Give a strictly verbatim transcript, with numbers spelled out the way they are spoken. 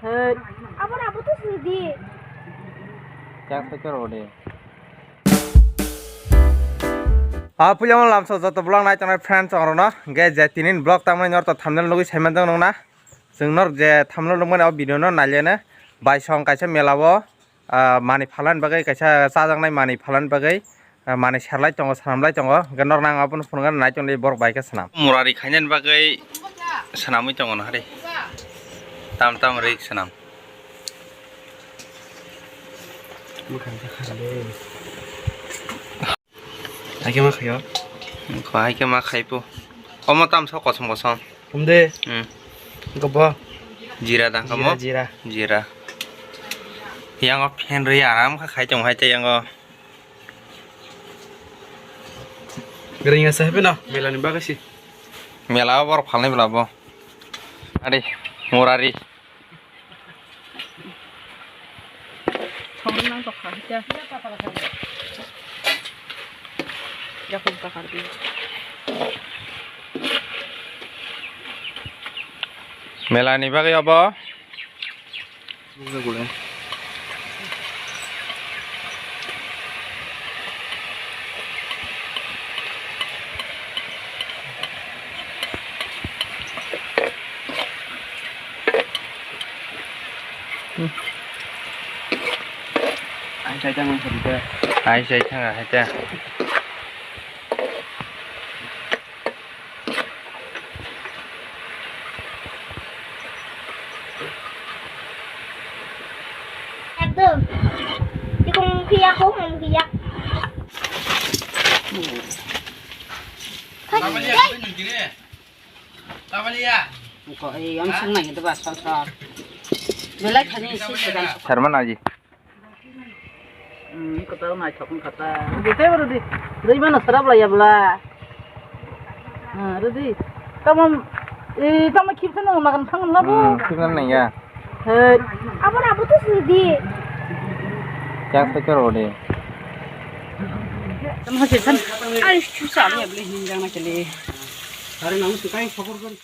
Hey. Abo na, abo to sudi. Yang sai karo de. Ah, puilamo lamso joto vlog nai tongnai friends chongrokno. Hwnkhe je tinin vlog tangmani norok to thumbnail nugwi saimanjak nukna. Chwng norok je thumbnail nukmani o video no nailene. Baisong kaisa mela o, ah, manwi phalani bagwi kaisa chajaknai manwi phalani bagwi. Ah, manwi serlai tongo, swnamlai tongo. Hwnkhe norokno ang abono phunukna nai tongdi borok bai khe swnam. Murari khainani bagwi swnamwi tongo nahari. Tam tam rik swnam. Hai khe ma khaio? Kho hai khe ma khaipo. Omo tam sok kosom kosom. Hum de. Hmm. Gobo. Jira dang kamo? Jira, jira. Jira. Yang o phen ri aram kha khai tong hai te yang o. Gring asa hape no, mela ni bagwi si. Mela o borok phalnai bwla bo. Ari, murari. Thongri nang tokha hita. Yakung takar di. Mela ni bagwi obo. Ai sai thang hai ta. Ekdom. Tikung kiya ko hum kiya. Ko ei am sung nai de ba sal sal. Belai khani si sedan. Sharma naji. Hmm, kata naithok wngkha ta. Rwdi tei bo rwdi. Rwi mano sara bwlaiya bwla. Ha, rwdi. Tamo, e, tamo khipsa no makan thang labo. Hmm, khipsa nang ya. Hey. Abo na abo to sudi. Yang sai karo de. Tamo khipsa. Ai, khipsa ni abli hinjang na kele. Hari nang sukai khobor kar.